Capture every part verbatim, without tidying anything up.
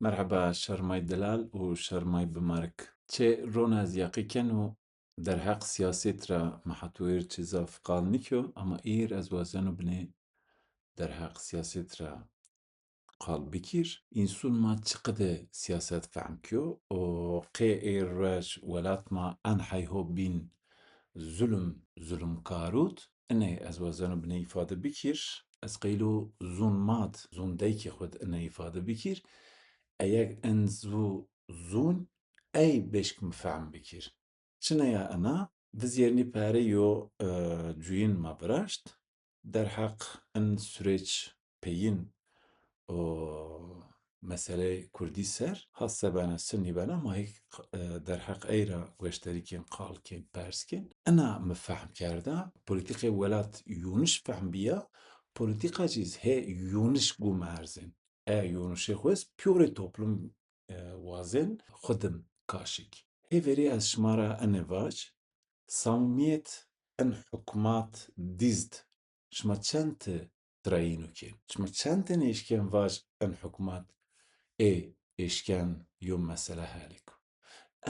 Merheba, şermay delal û şermay bimarik. Çê rona ez yaqî keno derheq siyaset ra mi hetwêr çi zaf qal nîkyo, ama îr ez wazeno binê derheq siyaset ra qal bikîr. Însûn ma çiqide siyaset fehm kyo û qê ê ruej welat ma en hey ho bîn zulm, zulmkarût. Inê ez wazeno binê îfade bikîr. Ez qeylo zûn mad, zûn deykê xwu de inê îfade bikîr. Eyeg in zu zûn ey beşk mi fehm bikîr. Çine ya ina? Vizêrnî perê yo, e, cuyîn ma viraşt. Derheq in süreç peyîn û meseleyê kurdî ser, ha se bena, çi nîbena, ma hîk, e, derheq ey ra gueşterîkên, qal kên, pers kên. Ina mi fehm kerda, polîtîkê welat yûniş fehm bîya, polîtîka zî hê yûniş gum erzên. E yûnişê xwu est pîyorê toplum, e, wazên xwu dim kaşik. Hê verî ez şima ra ene vac, samîmîyet in hukmat dîzd. Şima çend ti tirayîno kên? Şima çend tenê eşken vac in hukmat ê eşken yo mesele hel ko?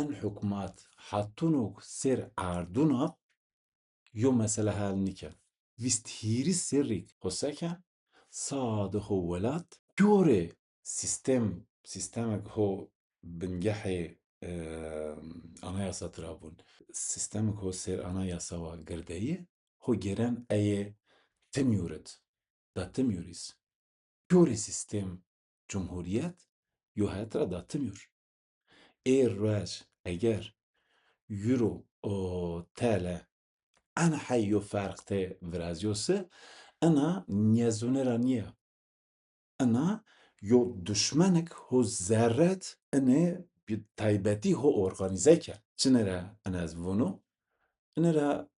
In hukmat hatunok ser erduna yo mesele hel nîken. Vîst hîrî serrîk xo se ken, sade ho welat pîyorê sîstem, sîstemek ho bingehê, e, anayasa tira vûn. Sîstemek ho ser anayasa wa girdeyî, ho geren eye timîyor id, da timîyorîs. Pîyorê sîstem cumhurîyet yo het ra da timîyor. Ê ruej eger euro û T L en hey yo ferq tê virazîyo se, ina nîyezûne ra nîya. Ina yo duşmenik ho zerret, inê bi taybetî ho organîze kerd. Çine ra ina ez vûno? Ina ra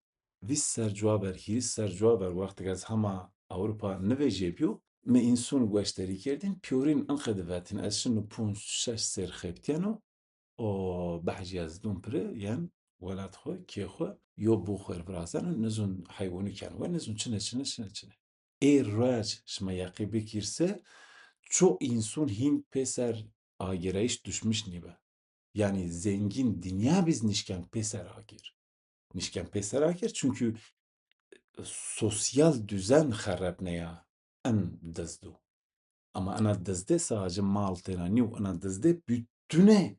vîst ser cuwa ver, hîris ser cuwa ver, wextêk ez hema Ewropa nivêjê bîyo, mi însûn gueşterî kerdîn, pîyorîn in qede vetîn, ez şino punc şeş ser xebitîyeno û behcî ez dûn pire, yen welat xwu, kê xwu, yo bû xwu virazeno, nizûn heywonî keno we, nizûn çine, çine, çine, çine. Ê ruej şima yeqî bikîr se, ço însûn hîn pêser agêrayîş duşmiş nîbe. Yanî zengîn dinya biz nişken pêser agêr. Nişken pêser agêr, çunkî sosyal düzen xerepneya en dizd o. Ama ena dizdê sadece mal têna nîyo, ena dizdê bütünê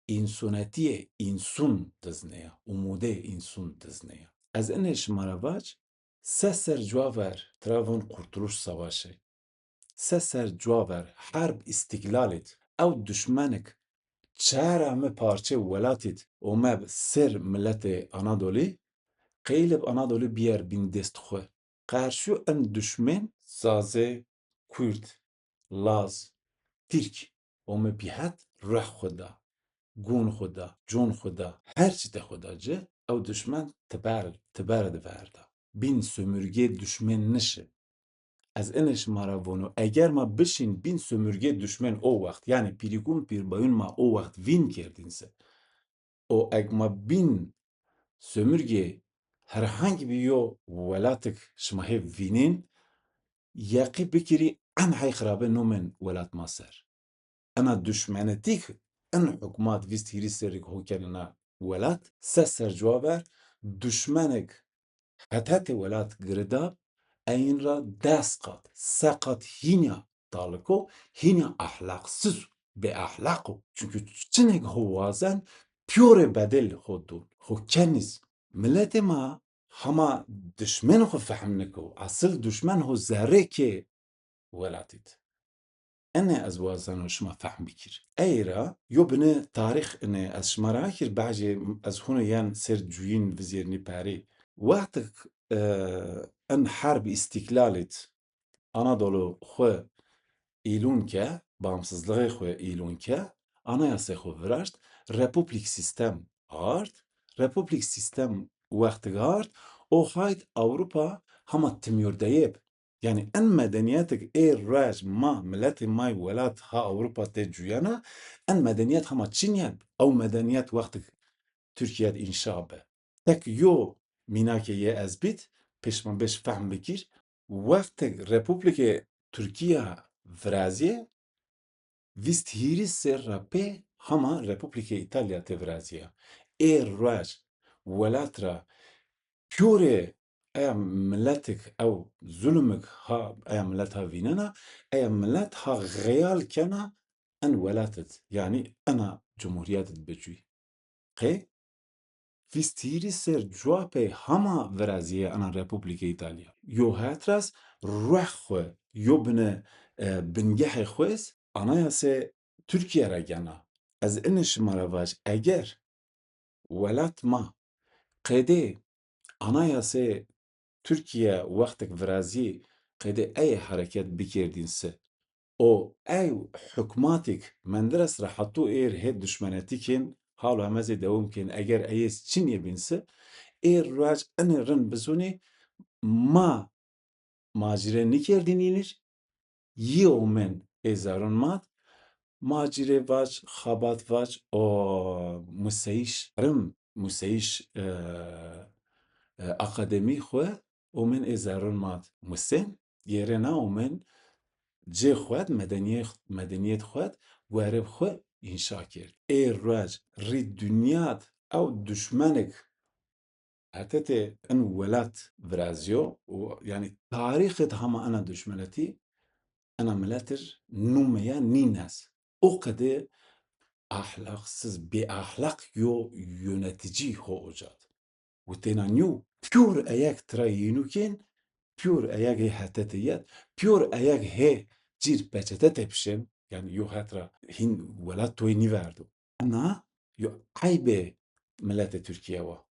însûnetîyê însûn dizneya, umudê însûn dizneya. Ez inê şima ra vac, se ser cuwa ver tira vûn Kurtuluş Savaşı. Se ser cuwa ver Herb İstiklal id, ew duşmenik çera mi parçê welat id omeb ser miletê Anadolî, qeylib Anadolî bîyer bîn dest xwu. Qarşu en duşmen Zazê, Kurd, Laz, Tirk ome bî het ruh xwu da, gun xwu da, con xwu da, her çi de xwu da ci, ew duşmen tiber, tiber di verda. Bîn sömürge duşmen nişi. Ez inê şima ra vono, eger ma bişîn bîn sömürge duşmen o wext, yanî pîrîkûn pîrbayûn ma o wext vîn kerdîn se, û eg ma bîn sömürge herhangî bî yo welatik şima hê vînên, yeqî bikirî en hey xirabe nomên welat ma ser. Ena duşmenetîk in hukmat vîst hîrî serrîk ho kenena welat, se ser cuwa ver duşmenik het hetê welat girida, eyin ra des qat, se qat hînya talik o, hînya ahlaqsiz o, bêahlaq o. Çunkî çinek ho wazen pîyorê bedel ho dûn, ho kenîz. Miletê ma hema duşmen xwu fehm niko. Asil duşmen ho zerrê kê welatî di. Ene ez wazeno şima fehm bikir. Ey ra yo bine tarîx ine ez şima ra akir, behcê ez huno yen ser cuyîn vizêrnî perî. Wextik, e, en herb îstîklalî di Anadolu xwu îlûn ke, bağımsızlığı xwu îlûn ke, anayasê xwu viraşt, republik sîstem ard, republik sîstem wextik ard, o hayd Ewropa hema timyurdeyê bi. Yanî en medenîyetik ê ruej ma, miletê ma yê welat ha Ewropa tê cuyena, en medenîyet hema Çîn yen. Ew medenîyet wextik Tirkîye di înşa bi. Tek yo mînakê yê ez bît, pê şima beş fehm bikir. Wextik Republikê Tirkîya virazîye, vîst hîrî ser ra pê hama Republikê Îtalya tê virazîya. Ê ruej welat ra pîyorê eya miletik ew zulumik ha eya milet ha vînena, eya milet ha xeyal kena en welat id, yanî ena cumhuriyet id bicûy. Qey vîst hîrî ser cuwa pey hama virazîye ena Republikê Îtalya. Yo het ra ez rueh xwu, yo bine, e, bingehê xwu ez Anayasê Tirkîye ra gena. Ez inê şima ra vaj, eger welat ma qedê Anayasê Tirkîye wextik virazî qedê ey hereket bikerdîn se û ey hukmatîk menderes ra hetû êr hê duşmenetî kên, halo heme zî dewam kên, eger ey ez çinîye bîn se, ê ruej inê rind bizûnî ma macîre nîkerdîn înir, yî omên ê zerrûn mat, macîre vac, xabat vac û museyîş, rim museyîş, e, e, akademî xwu omên ê zerrûn mat musên, gêrena omên cê xwu d, medenîyê-, medenîyet xwu d, guerib xwu înşa kerd. Ê ruej rî dinya d ew duşmenik hetê in welat virazîyo û, yanî, tarîxê di hama ena duşmenetî, ena milet ir nûmeya nînes. O qede ahlaqsız, bêahlaq yo yöneticî ho uca d. Û têna nîyo, pîyor eyeg tira yînû kên, pîyor eyeg hê hetete yet, pîyor eyeg hê cîr peçete tepişên, yanî yo het ra hîn welat toyê nîverdo. Ena yo eybê miletê Tirkîye wa.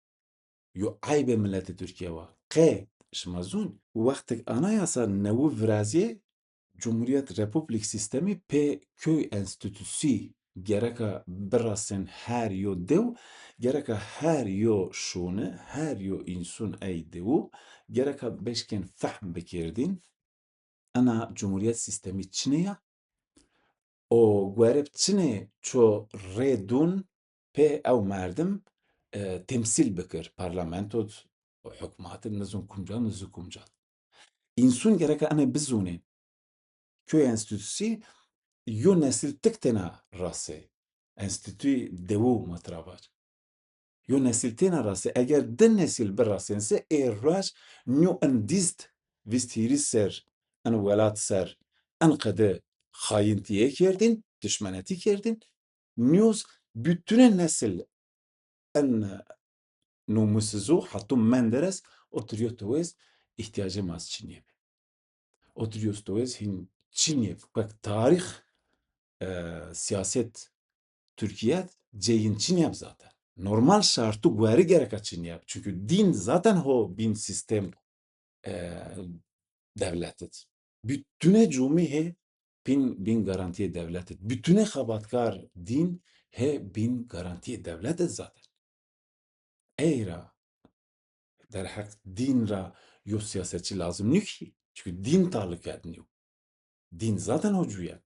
Yo eybê miletê Tirkîye wa. Qe şima zûn, wextik anayasa newi virazîyê, cumhuriyet, republik sîstemî pê köy enstitüsî gereka birasên her yo dew, gereka her yo şûne, her yo însûn ey dewu, gereka beşkên fehm bikerdîn, ena cumhuriyet sîstemî çinê ya û guerib çinê ço rê dûn pê ew merdim, e, temsîl bikir. Parlamento d, hukmat id, nizûn kumca, nizûn kumca. Însûn gereka enê bizûnê. Köy enstitüsî yo nesil tik têna rasê. Enstitüyî dewu ma tira vac. Yo nesil têna rasê. Eger di nesil birasên se, ê ruej nîyo in dîst, vîst hîrî ser, in welat ser, in qede xayintîye kerdîn, dişmenetî kerdîn, nîyo z butune nesil in nûmisizu, hetû Menderes, otir yo tewez îhtîyacê ma z çinîye bi. Otir yo tewez hîn çinîye bi. Wek tarîx, e, sîyaset Tirkîye cê yin çinîye bi zaten. Normal şartu guerî gereka çinîye bi. Çunkî dîn zaten ho bîn sîstem, e, dewlet id. Butune cumî hê bîn, bîn garantîyê dewlet id. Butune xebatkar dîn hê bîn garantîyê dewlet id zaten. Ey ra derheq dîn ra yo sîyasetçî lazim nîyo kî. Çunkî dîn taluket nîyo. Dîn zaten ho cuyen.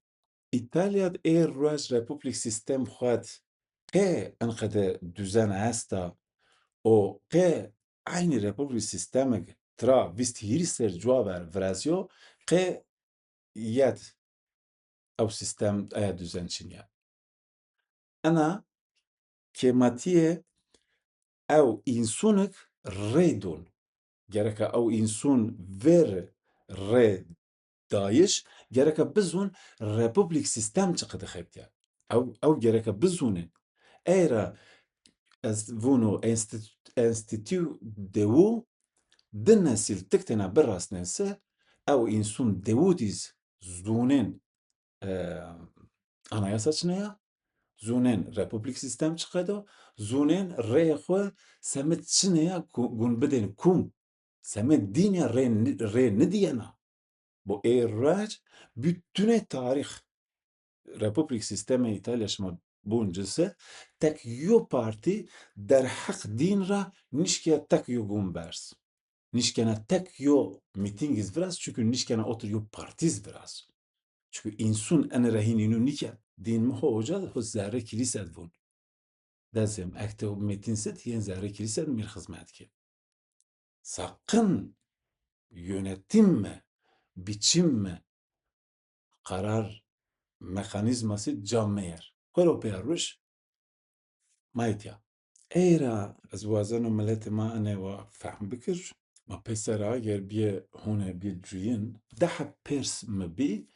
Îtalya d ê ruej republik sîstem xwu d qe in qede duzen esta û qe eynî republik sîstemig tira vîst hîrî ser cuwa ver virazîyo, qe yet ew sîstem, eya duzen çinîya. Ena kêmatîye ew însûnik rê dûn. Gereka ew însûn ver rê dayîş, gereka bizûn republik sîstem çi qede xebitîya. Ew, ew gereka bizûnên. Ey ra ez vûno enstît-, enstîtû dewu di nesil tik têna birasnên se, ew însûn dewu dîz zûnên, e, anayasa çinê ya, zûnên republik sîstem çi qedo, zûnên reyê xwu semed çinê ya ku-, gun bidên kum. Semed dîn ya rê ni-, rê nidîyena. Bo ê ruej butune tarîx republik sîstemê Îtalya şima bûn ci se, tek yo partî derheq dîn ra nişkîya tek yo gun berz. Nişkena tek yo mîtîng iz viraz, çunkî nişkena otir yo partî iz viraz. Çunkî însûn ene ra hîn înû nîken. Dîn mi ho uca d, ho zerrê kilîse d vûn. Dezêm, ekte o mîtîng se d yên zerrê kilîse d mîr xizmet kên. Sakın yönetim mi, biçim mi, karar mekanîzmasî ca meyer. Xwero pêya ruj, ma îtya. Ey ra ez wazeno miletê ma ene wa fehm bikir. Ma pêsera eger bîye hone bîye cuyin, de heb pêrs mi bî,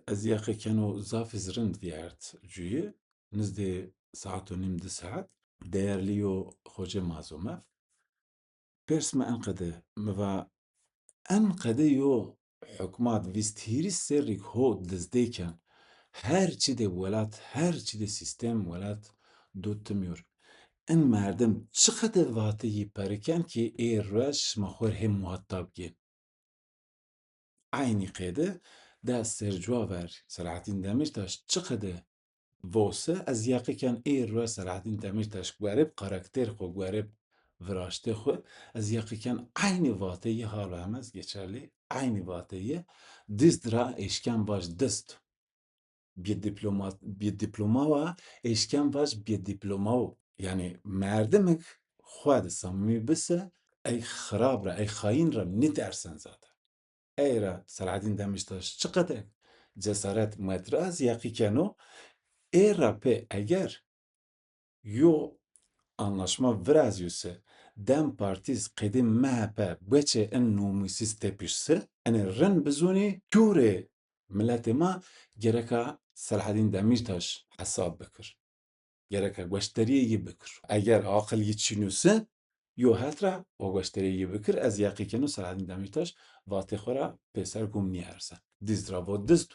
ez yeqe keno zafî zî rind vîyert cuyi, nizdê saet û nîm di saet, değerli yo xocê ma zomev. Pêrs mi enqede, mi va, enqede yo hukmat vîst hîris serrîk ho dizdê ken, her çî de welat, her çî de sîstem welat do timyor. In merdim çiqede vateyî periken ki ê ruej şima xwu rê hê muhatab gên. Eynî qeyde de sercuwa ver Selahaddîn Demîrtaş çiqede vose, ez yeqî ken ê ruej Selahaddîn Demîrtaş guerib karakter xwu, guerib viraştê xwu, ez yeqî ken eynî vateyî halo hem ez geçerlî, eynî vateyî dizd ra eşken vaj dizd. Bî diploma, bî diploma wa, eşken vaj bî diploma wo. Yanî merdimik xwu de samîmî bise, ey xirab ra, ey xayîn ra nîtersen zaten. Ey ra Selahaddîn Demîrtaş çiqede cesaret muet ra ez yeqî keno, ê ra pê eger yo anlaşma virazîyo se, DEM Partî zî qedê MHP gueçê in nomîsîz tepişse, enê rind bizûnî, pîyorê miletê ma gereka Selahaddîn Demîrtaş hesab bikir. Gereka gueşterîyê yi bikir. Eger aqil yi çînû se, yo het ra o gueşterîyê yi bikir, ez yeqî keno Selahaddîn Demîrtaş vatê xwu ra pêser gum nîerzen. Dizd ra vo dizd.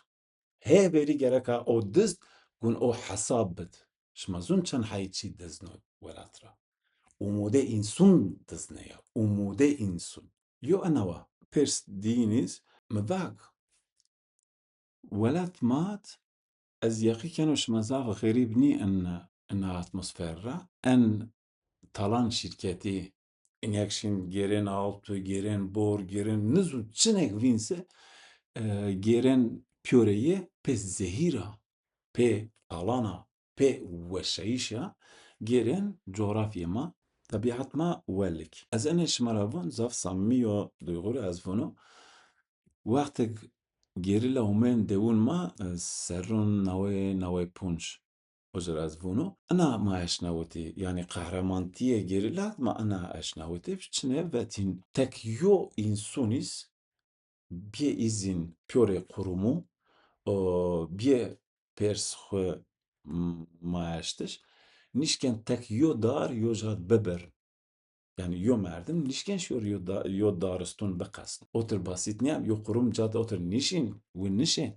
Hê verî gereka o dizd gun o hesab bid. Şima zûn çend heyî çî dizno welat ra. Umudê însûn dizneya. Umudê însûn. Yo enawa pêrs dînîz mi vak. Welat mat, ez yeqî keno şima zaf xerîb nî in, in atmosfer ra. En talan şîrketî, inek şîn gêrên altu, gêrên bor, gêrên nizû çinek vînse, e, gêrên pîyoreyê pê zehîr a, pê talan a, pê weşayîş a, gêrên coğrafyê ma, tebîet ma welik. Ez enê şima ra vûn, zaf samîmî yo duygu ra ez vûno. Wextêk gerîla omên dewûn ma, e, serrûn newey, newey ponc. O ci ra ez vûno. Ina ma eşnawitî, yanî qehrementîyê gerîla ma ina eşnawitî. Çine vetîn tek yo însûnîz bîye îzîn pîyorê qurumû, o, bîye pêrs xwu m-, ma eştiş. Nîşken tek yo dar yo cad bibir. Yanî yo merdim nîşken şor yo da-, yo daristûn biqesn. Otir basît nîya, yo qurum cad otir nîşîn, wi nişên.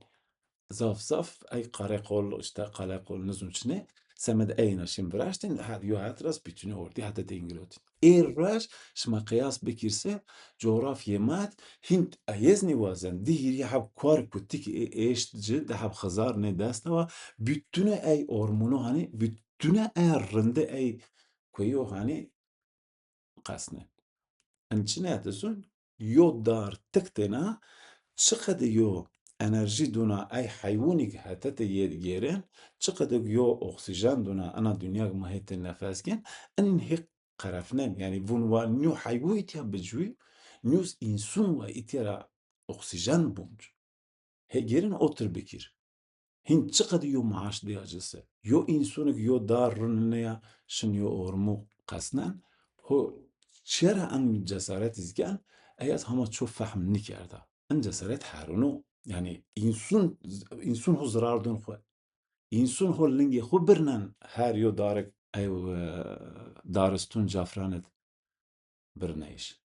Zaf zaf ey qareqol, îşte qaleqol nizûn çinê, semed eyna şîn viraştên, ha, yo het ras bîtûnî ordî heta de îngilotîn. Ê ruej şima qiyas bikîr se, coğrafyê ma d hîn eyez nîwazen, di hîrî heb kuar kutik ê-, êşt ci, di heb xizar nê desta wa, bîtûne ey ormûno hanî, bîtûne ey rinde ey kueyo hanî, qesnên. In çinê dizûn, yo dar tik têna, çiqede yo enerjî dûna ey heywûnî ke hetete yê gêrên, çiqede yo oksîjen dûna ena dinya ke ma hetê nefes gên, in hê qerefnen. Yanî vûn wa nîyo heywû îtya bicûyî, nîyo însûn wa îtya ra oksîjen bûnc. Hê gêrên otir bikîr. Hîn çiqede yo maaş dîya ci se? Yo însûnik yo dar runineya şin yo ormû qesnen, ho çira en cesaret îzgen, ey ez hema ço fehm nîkerda. En cesaret herûno. Yanî însûn, însûn ho zirar dûn xwu. Însûn ho lingê xwu birnen her yo darik ew, e, daristûn cafranid birneyîş.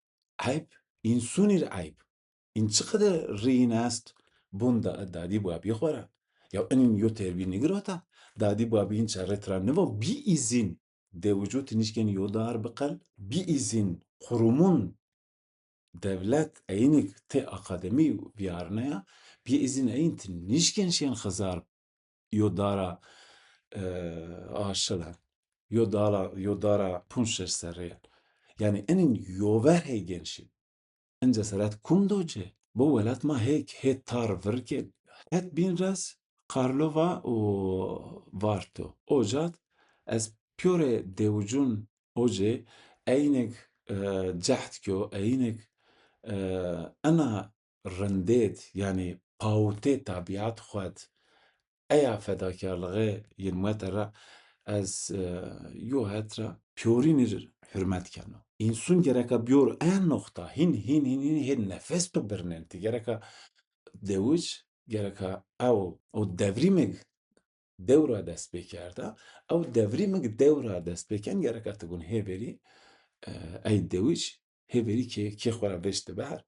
Eyb, însûnî rê eyb. În çiqede rîn est bun da-, dadî babî xwu ra. Ya inîn yo terbî nigirota, dadî babî în çerre tira nivo bî îzîn de wucû ti nîşken yo dar biqel, bî îzîn qurumûn dewlet eynik tê akademî vîyarneya, bî îzîn eyîn ti nîşken şên xizar yo dara, e, aşilen. Yo dara, yo dara punc şeş serrî yen. Yanî inîn yo ver hey genşîn. In cesaret kum do ci? Bo welat ma hê, hê tar vir kên. Het bîn res Karlova û Varto. Ocad ez pîyorê dewicûn ocê eynik, e, cehd kyo, eynik, e, ena rindêd, yanî pawitê tabîat xwed, eya fedakarlixê yin wete ra ez, e, yo het ra pîyorînî hurmet keno. Însun gereka bîyor en noxta, hîn, hîn, hîn, hîn hê nefes bibirnên. Ti gereka dewij, gereka ew, o devrîmig dew ra dest pê kerda. Ew devrîmig dew ra dest pê ken, gereka ti gun hê verî, e, ey dewij, hê verî kê, kê xwu ra veşti ber.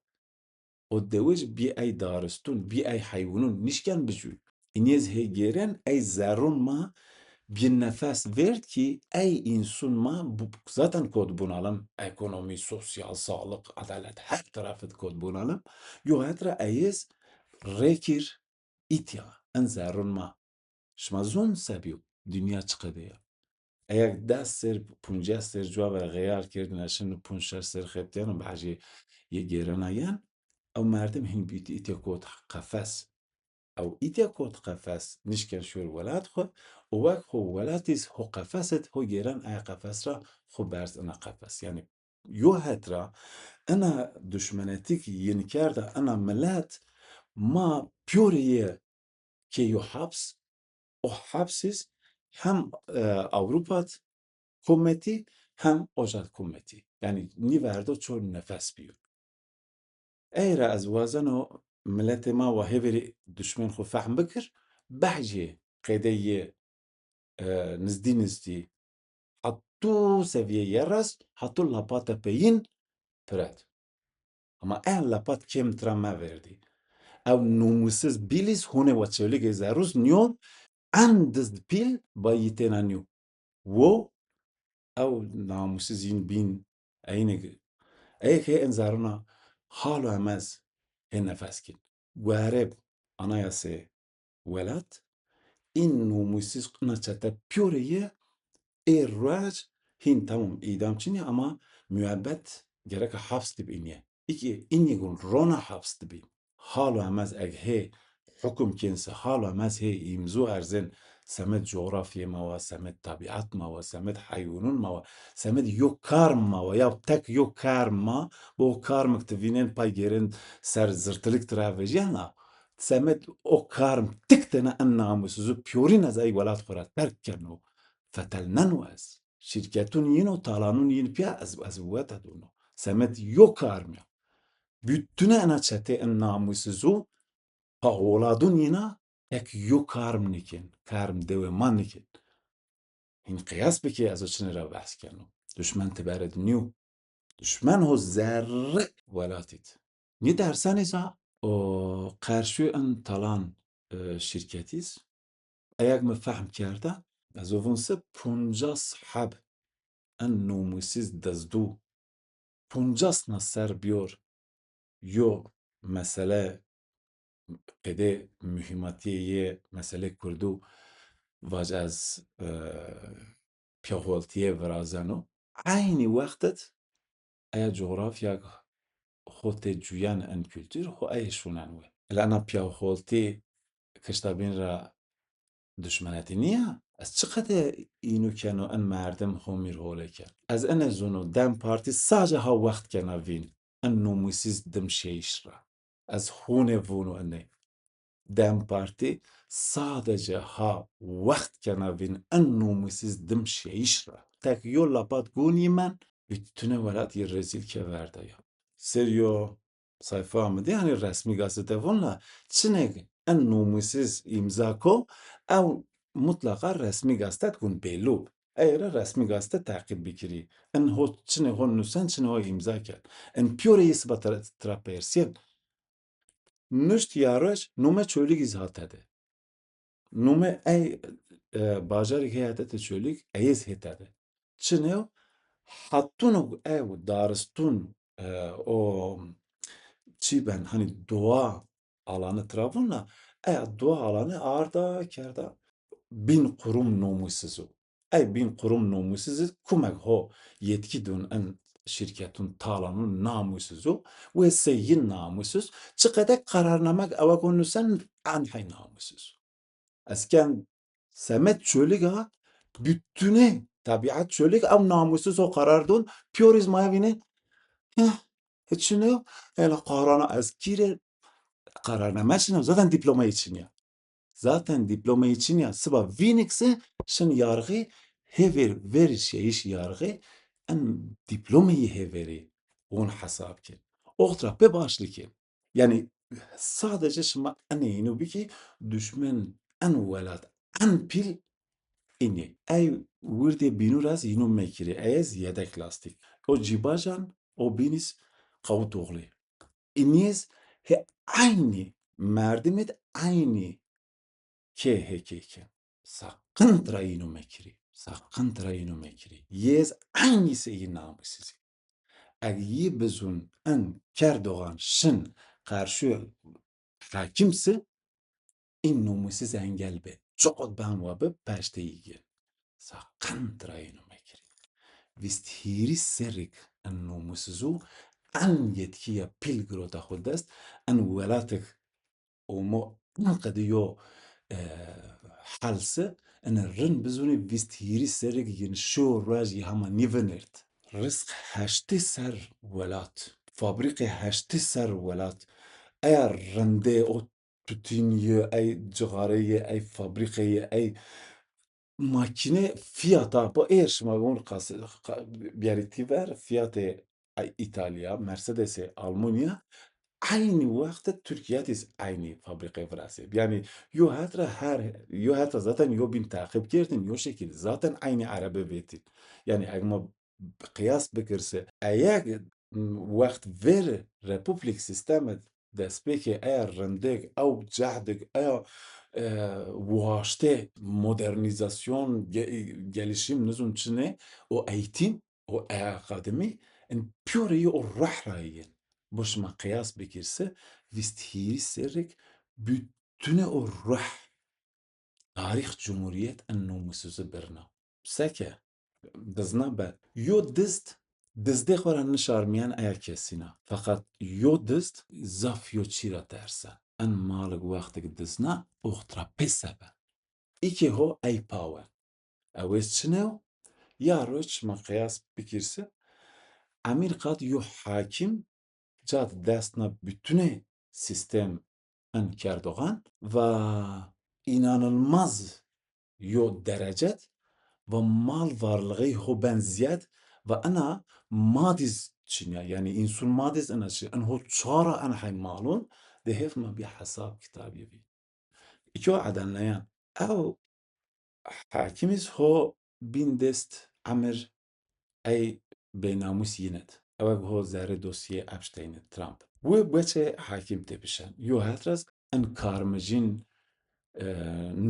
O dewij bî ey daristun, bî ey heywunun, nişken bijûy. Înî ez hê gêren ey zerrûn ma bî nefes vêrd kî ey însun ma bu-, zaten kotbûn alim, ekonomî, sosyal, sağlık, adalet, her tarafit kotbûn alim. Yo het ra ey ez rêkir îtya, en zerrûn ma. Şima zon se bîyo, dinya çiqede ya. Eger des ser, puncas ser cuwa ver xeyar kerdin, ez şin punc şeş ser xebitîyano, behcê yê gêrena yen, ew merdim hîn bît îtya kot qefes. Ew îtya kot qefes, nişken şor welat xwu, û wek xwu welat îz ho qefes id, ho gêren aya qefes ra xwu berz ina qefes. Yanî yo het ra ina duşmenetîk yin kerda ina milet ma pîyorê yê kê yo haps, o haps îz hem, e, Ewropat kometî hem ojat kometî. Yanî nîverdo çor nefes bîyo. Ey ra ez wazeno miletê ma wa hêverî duşmên xwu fehm bikir, behcê qêdeyê, e, nizdî nizdî, hatû sevîyeyê rast, hatû lapate peyin piret. Ama en lapat kêm tira meverdî. Ew nomûsiz bîlîz honê wa çewlîgê zerrûz nîyo, en dizd pîl bayîtêna nîyo. Wo, ew namûsiz yin bîn, eynî, ey hê en zerrûna halo emez hê nefes kîn. Wereb anayasê welat, în nomûsiz ina çete pîyorê yê, ê ruec hîn tamam îdam çinî ama muebbet gereka haps dib înîye. Îkî înî gun rona haps dibî. Halo emez eg hê hukum kên se, halo emez hê îmzo erzên semed cografyê ma wa, semed tabîat ma wa, semed heywunun ma wa, semed yo karm ma wa, ya tek yo karm ma, bo karmik ti vînên pay gêrên ser zirtilik tira vejîyena, semed o karm tik tena en namûsizu pîyorîn ez ey welat xwu ra terk keno, fetelneno ez. Şîrketun yin o, talanun yin pîya ez, ez wete dono. Semed yo karm ya. Bütüne ena çetê en namûsizu, pa weladun yina tek yo karm nikên, karm dewê ma nikên. Hîn qiyas bikê ez o çinê ra behs keno. Duşmen ti bere di nîyo. Duşmen ho zerrê welatî di. Nî dersenî za o qerşû en talan, e, şîrketîz. Eyeg mi fehm kerda, ez o vun se puncas heb en nomûsiz dizdû. Puncas na ser biyor yo mesele qede muhîmatîyê yê meselê Kurdû vac ez, e, pîyaholtîye virazeno. Eynî wext id eya cografya xo tê cuyen en kultur, xo ey şunen we. Ela ena pîyaholtî kişta bîn ra duşmenetî nîya. Ez çiqede înu keno en merdim homîr hole ken. Ez ene zono DEM Partî sace ha wext kena vîn en nomûsiz dim şeyiş ra. Ez hûnê vûnû enê. DEM Partî sadece ha wext kena vîn en nomûsiz dim şeyiş ra. Tek yo lapat gunî men, bütüne welat yê rezîl ke verda ya. Ser yo sayfa mi dî, hanî resmî gazete vûn la, çinêk en nomûsiz îmza ko, ew mutlaqa resmî gazete gun bêlû. Ey ra resmî gazete teqîb bikirî. En ho çinê ho nusen, çinê ho îmza ken. En pîyorê yê siba tira, tira persîyen. Nuşt ya roj, nome Çolîg îz ha tede. Nome ey, e, bajarî hê hete te Çolîg, ey îz hê tede. Çinê o, hatûno ew daristûn, e, o çî ben, hanî doğa alanı tira vûn la, eya doğa alanı arda kerda bîn qurum nomûsiz o. Ey bîn qurum nomûsiz id kumek ho yetkî dûn in şîrketûn talanûn namûsiz o, wê sey yin namûsiz, çiqede qararnamek ewek o nusen an hey namûsiz o. Ez ken semed Çolîg a, bütüne tebîet Çolîg ew namûsiz o qarar dûn, pîyorîz maya vînê, heh, hiç çin o, ela qarana ez kî rê, qararname çin o, zaten dîplomayê çin ya. Zaten dîplomeyî çin ya, siba vînik se şin yargî, hêver verişeyîş yargî, en dîplomeyî hêverî won hesab kên. Oxt ra pê başlî kên. Yanî sadece şima enê hînû bikî, duşmen en welat, en pîl înî. Ey wirdê bînû ra zî hînû mekirî. Ey ez yedek lastîk. O cîbajan, o bînîs Qawutoxlî. Înî ez hê eynî merdimêd eynî kê hê kê kên. Saqin tira yînû mekirî. Saqin tira yînû mekirî. Yê ez eynî sey yî namusîz î. Eg yî bizûn en Kerdogan şin qarşî hakîm se, în nomusîz engel bê. Çiqod ben wa bi peştê yî gên. Saqin tira yînû mekirî. Vîst hîrî serrîk en nomusîzû en yetkîya pîl girota xwu dest, en welatik omo en qedî yo, e, hel se, ene rind bizûnî vîst hîrî serrîk yin şew ruej yî hema nîvinêrt. Rizq heştê ser welat, fabrîqê heştê ser welat, eya rindê o tutîn yê, ey cixare yê, ey fabrîqe yê, ey makîne fîyata, pa êr şima gon qas-, qa-, biyarî tî ver, fîyatê, ey, Îtalya, Mercedesê Almanya, eynî wext de Tirkîya de zî eynî fabrîqe virasê. Yanî yo het ra her, yo het ra zaten yo bîn teqîb kerdin, yo şekil zaten eynî erebe vetîn. Yanî eg ma qiyas bikirse, eyeg wext ver Republik sîstemed destpêkê eya rindek, ew cehdik, eya, e, waştê modernîzasyon, ge-, gelişîm nizûn çinê, o eğitim, o eya akademî, in pîyorê yê o ruh ra yên. Bo şima qiyas bikir se, vîst hîrî serrîk bütünê o ruh, tarîx cumhurîyet in nomusizi birna. Seke dizna be. Yo dizd, dizdê xo ra nişarmîyen eya kesîna. Feqet yo dizd zaf yo çî ra tersen. En malik wextik dizna, oxt ra pê sebe. Îkê ho ey pawe. Ewês çinew? Ya roc şima qiyas bikir se, Emîr qat yo hakîm cad destna bütünê sîstem en Kerdogan va inanılmaz yo derecet va mal varlığı ho ben ziyad va ena madiz çinya, yanî insun madiz ena çi, en ho çara en hay malun de hêf ma bî hesab kitabî bî. Îkî o edenleyan. Ew hakîmîz ho bîn dest emir ey bênamûs yînid. Eweg ho zerrê dosyê Epsteynî Trump. Wi beçê hakîm tepişen. Yo het ra zî en karmicîn, e,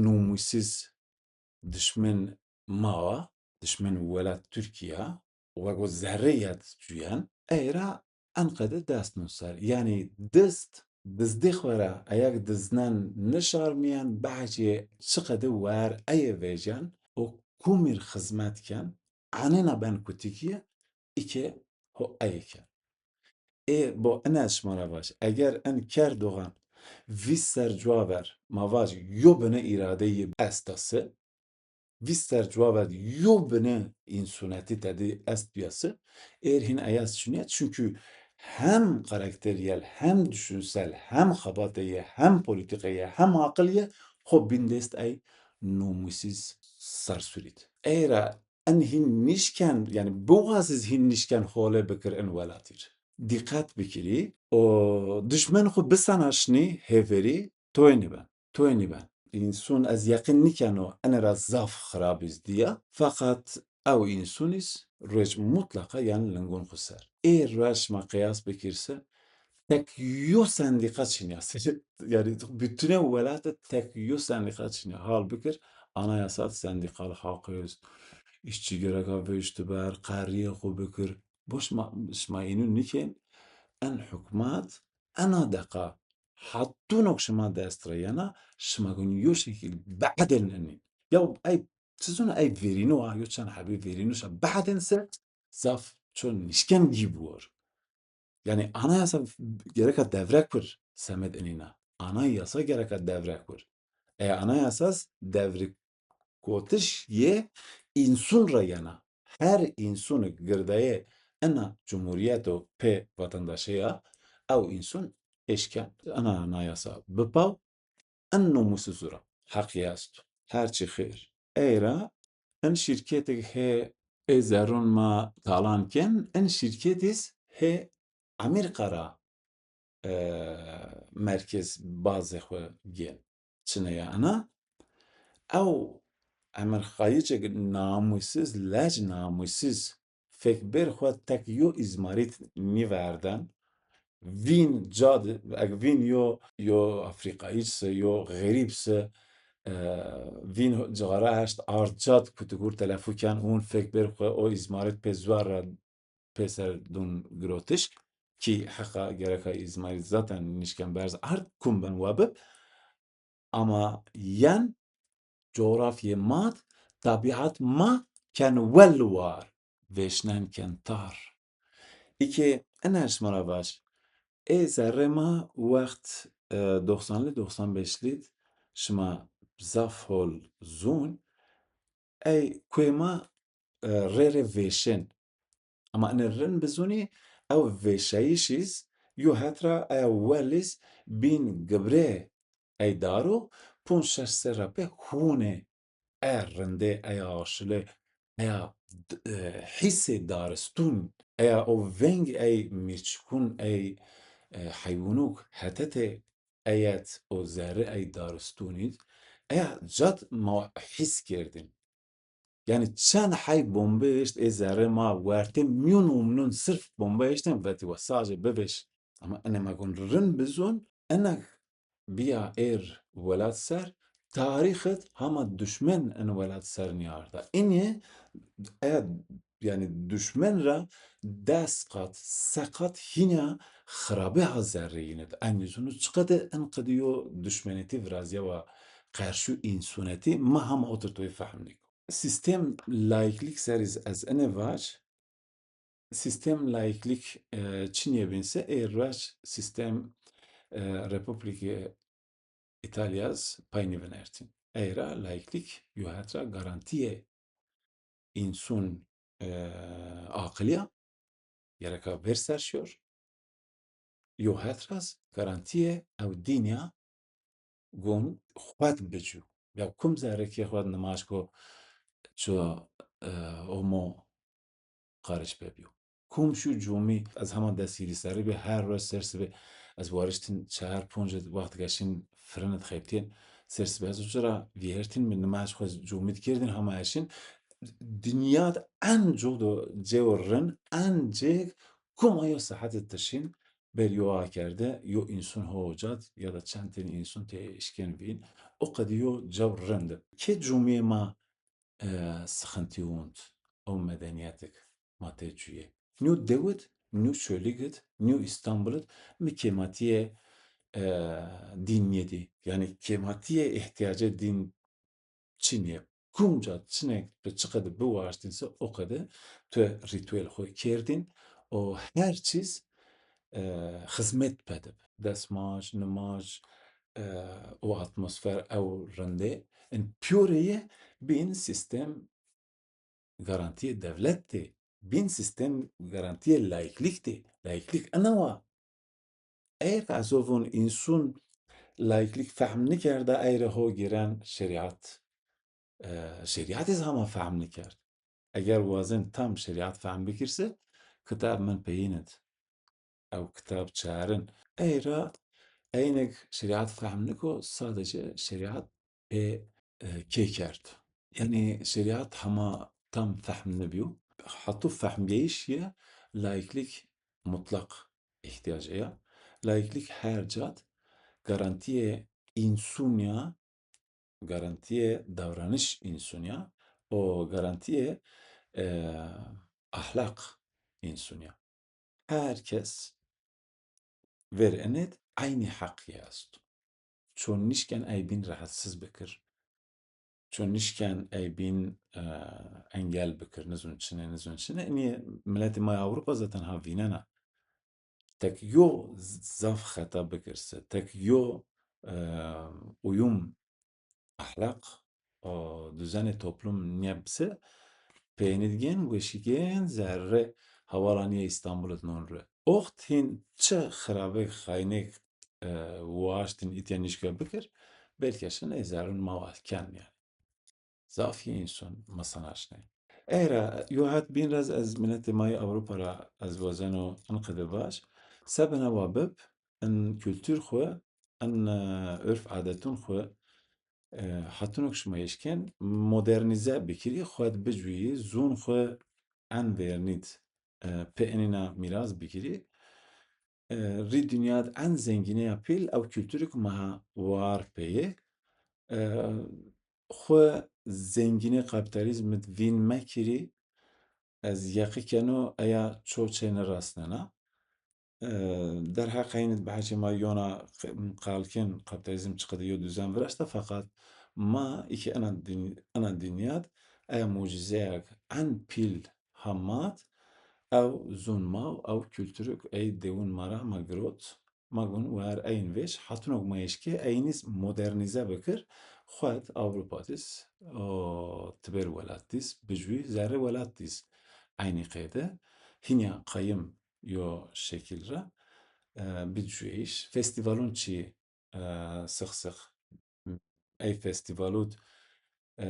nomûsîz dişmen ma wa, dişmen welat Tirkîya, wego zerrê yad cuyen, ey ra enqede dest no ser. Yanî dizd, dizdê xo ra eyeg diznen nişarmîyen, behcê çiqede wer eye vecen û kumîr xizmet ken, enêna ben kutikîye, îkê ho eye ken. Ê, bo ene ez şima ra vaj. Eger en Kerdogan vîst ser cuwa ver, ma vaj, yo bine îradeyî esta se, vîst ser cuwa ver yo bine însunetî tedi est bîya se, êr hîn eyas çinîya. Çunkî hem karakterîyel, hem düşünsel, hem xebatê yê, hem polîtîkê yê, hem aqil yê, xo bîn dest ey nomûsîz sersûrîd. Ey ra en hîn nîşken, yanî biwaziz hîn nîşken hole bikir in welatî r. Dîqet bikirî, o dişmen xwu bisena şinî hêverî, toyê nîben. Toyê nîben. Însun ez yeqîn nîkeno ene ra zaf xirabîz dîya, feqet ew însunîz ruec mutlaqa yen lingun xwu ser. Ê ruec şima qiyas bikir se, tek yo sendîqa çinîya. Yanî bütünê welat de tek yo sendîqa çinîya. Hal bikir, anayasa sendîkal haq est, îşçî gereka veştiber, qerrîyê xwu bikir. Bo şima, şima înû nîkên, en hukmat ena deqa hetuno ke şima dest ra yena, şima gon yo şekil biedilnenî. Ya ey çi zûn ey verîno a, yo çend hebî verîno şa biedin se zaf ço nîşken gî biwor. Yanî anayasa gereka devrek bir semed inîna. Anayasa gereka devrek bir. E, anayasas devrek kotiş yê însun ra yena. Her însunik girdayê ena cumhurîyeto pê vatandaşê ya, ew însun eşken ena anayasa bipaw, en nomusiz ra. heqî esto. Her çî xêr. Ey ra in şîrketêk hê ê zerrûn ma talan kên, in şîrketî z hê Amerîka ra, e, merkez bazê xwu gên. Çinê ya ena? Ew emerîkayicêk namûsîz, lec namûsîz, fek bêr xwu tek yo îzmarît nîverden, vîn ca di, eg vîn yo, yo afrîkayîc se, yo xerîb se, e, vîn cixara eşt ard ca di kutigûr telefû ken ûn fek bêr xwu o îzmarît pê zuar ra pêser dûn girotişk, kî heqa gereka îzmarît zaten nişken berz ard kum ben wa bib, ama yen coğrafyê ma d, tabiat ma ken wel war, vêşnen ken tar. Îkê ena şima ra vaj, ê zerrê ma wext, e, doxsanlî, doxsan beşlî d şima zaf hol zûn, ey kuê ma, e, rê rê vêşên. Ama ene rind bizûnî, ew vêşayîşî z yo het ra eya welî z bîn gibrê ey daro, ponc şeş serra pê hûnê eya rindê, eya aşilê, eya d-, e, hîsê daristûn, eya o veng ey mîrçikûn, ey, e, heywûnûk hetetê eyet o zerrê ey daristûnî d, eya ca d ma hîs kerdîn. Yanî çend hey bombe eşt ê zerrê ma wertê mîyûn û mîyûn sirf bombe eştên vetî wa sacê bivêş. Ama ene ma gon rind bizûn, ena bîya êr welat ser, tarîx id hama duşmen in welat ser nîarda. Înî eya, yanî duşmen ra des qat, se qat hîna xirabê ha zerrê yîne d. Eynî zûnû çiqede in qedî yo duşmenîtî virazîya wa qerşû însûnetî, ma hama otir toyî fehm nîko. Sîstem laiklîk serî z ez ene vac, sîstem laiklîk, e, çinye bîn se, ê rac sîstem, e, Republikê Îtalya z pay nîvinertîn. Ey ra laiklîk yo het ra garantîyê însûn, e, aqilî ya, gereka ver ser şiyor. Yo het ra z garantîyê ew dîn ya gon xwet bicû. Ya kum zerrê kê xwet nimaj ko ço, e, omo qariç bebîyo. Kum şû cûmî, ez hema des hîrî serrî bî, her roj ser sibê ez wariştîn çehar ponc id wext geşîn firin id xebitîyên. Ser sibê ez uca ra vîhertîn mi nimaj xwu cûmî di kerdîn hema eşîn. Dinya di en codo cew rin, en cêg kum a yo saet id tişîn, ber yo akerde, yo însûn ho uca d ya da çend tenî însûn tê eşkên vîn, o qedî yo cew rind ib. Kê cûmîyê ma e, sixintî wûnt, ew medenîyetik ma tê cuyê. Nîyo dew id, nîyo çolîg id, nîyo Îstanbul id, mi kêmatîyê, e, dîn nêdî. Yanî kêmatîyê îhtîyacê dîn çin yê. Kumca çinek bi çiqede biwaştîn se o qede tu rîtuel xwu kerdîn û her çîz, e, xizmet pede bi. Desmaj, nimaj, e, o atmosfer, ew rindê, in pîyorê yê bîn sîstem garantîyê dewlet dê, bîn sîstem garantîyê laiklîk dê. Laiklîk ena wa. Ey ra ez o vûn însûn laiklîk fehm nikerda, ey ra ho gêren şerîat. E, şerîatî zî hema fehm nikerd. Eger wazên tam şerîat fehm bikir se, kitab min peyîn id. Ew kitab çarin. Ey ra eyneg şerîat fehm niko, sadece şerîat pê, e, kê kerd. Yanî şerîat hema tam fehm nibîyo. Hatû fehmgeyîş ye, laiklîk mutlaq îhtîyacê ya. Laiklîk her ca d garantîyê însûn ya, garantîyê davranîş însûn ya û garantîyê, e, ahlaq însûn ya. Her kes ver enê d eynî heqî esto. Ço nişken ey bîn rehetsiz bikir. Ço nişken ey bîn, e, engel bikir, nizûn çinê, nizûn çinê. Înî miletê ma yê Ewropa zaten ha vînena. Tek yo zaf xeta bikir se, tek yo, e, uyum, ahlak, o, düzenê toplum nîyeb se, peynî d gên, weşî gên, zerrê hewalanîyê Îstanbul id non ri. Oxt hîn çi xirabêk, xaynêk, e, waştîn îtya nişka bikir, belkî şin ey zerrûn ma wa ken yanî. Zaf yê înson mesanaşnê. Ey ra yo het bîn ra ez, ez miletê ma yê Ewropa ra ez wazeno in qede vaj. Sebena wa bib, in kultur xwu, in, e, urf adetûn xwu, e, hatino ke şima eşkên modernîze bikirî, xwu de bicuyî, zûn xwu en vernî d, e, pê enîna mîras bigirî. E, rî dinya d en zengîneya pîl ew kulturê ke ma ha war peyê. E, xwu zengînê kapîtalîzmî d vîn mekirî, ez yeqî keno eya ço çê nirasnena. E, derheq eynî d behsê ma yona qe-, qal kên kapîtalîzm çiqede yo duzen viraşta, feqet ma îkî ena dun-, ena dinya d eya mucîzeyek en pîl ha ma d, ew zûn ma w, ew kulturuk ey dewûn ma ra ma girot, ma gon wer eyn vêş, hatino ke ma eşkê eynî s-, modernîze bikir, xwu d Ewropa dîs, o, tibêr welat dîs, bijûyî zerrê welat dîs eynî qeyde. Hînya qayim yo şekil ra, e, bicuyîş. Festîvalûn çî, e, six six. Ey festîvalû d, e,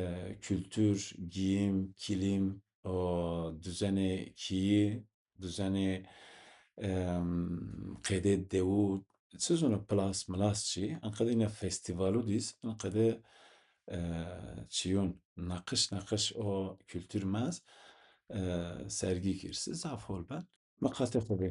kultur, gîyim, kilîm, o, duzenê kîyî, duzenê, em, qedê dewû, çi zûno plas milas çî, enqede îna festîvalû dîs, enqede, e, çîyûn, neqiş neqiş o kultur mez, e, sergî kir. Zaf hol ben. Miqatê xwu bê.